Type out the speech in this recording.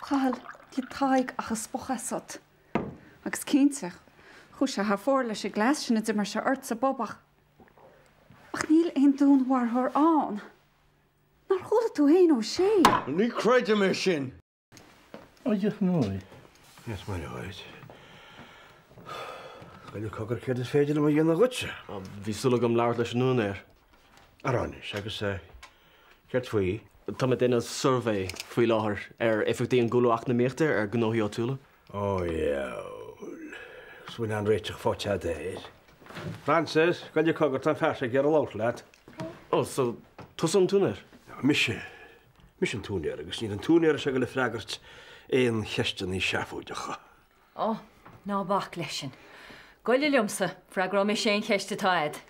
Cathal, níl Tadhg ach ag spochadh asat. Agus cinnte, chuaigh sé thar fóir leis an gcleas sin a d'imir sé ort sa bpub ach, ach níl aon dúnmharfóir ann. Nár chuala tú féin Ó Sé? Ní chreidim é sin! Oideach ndóigh. Yes, my lord. Goille cogar céard is féidir liom a dhéanamh dhuitse? Bhí súil agam labhairt leis an úinéir. Ara anois, agus céard faoi? Tá mé ag déanamh suirbhé faoi láthair ar éifeachtaí an gcúlú eacnamaíochta ar ghnóthaí áitiúla. Ó dheabhail. Agus bhfuil aon réiteach faighte agat air? Frances, goille cogar, tá an fear seo ag iarraidh labhairt leat. Ó, so tusa an t-úinéir? Mise. Mise an t-úinéir agus níl an t-úinéir seo ag dul ag freagairt aon cheisteanna seafóideacha. Ó, ná bac leis sin. Goille liomsa, freagróidh mise aon cheist atá agat.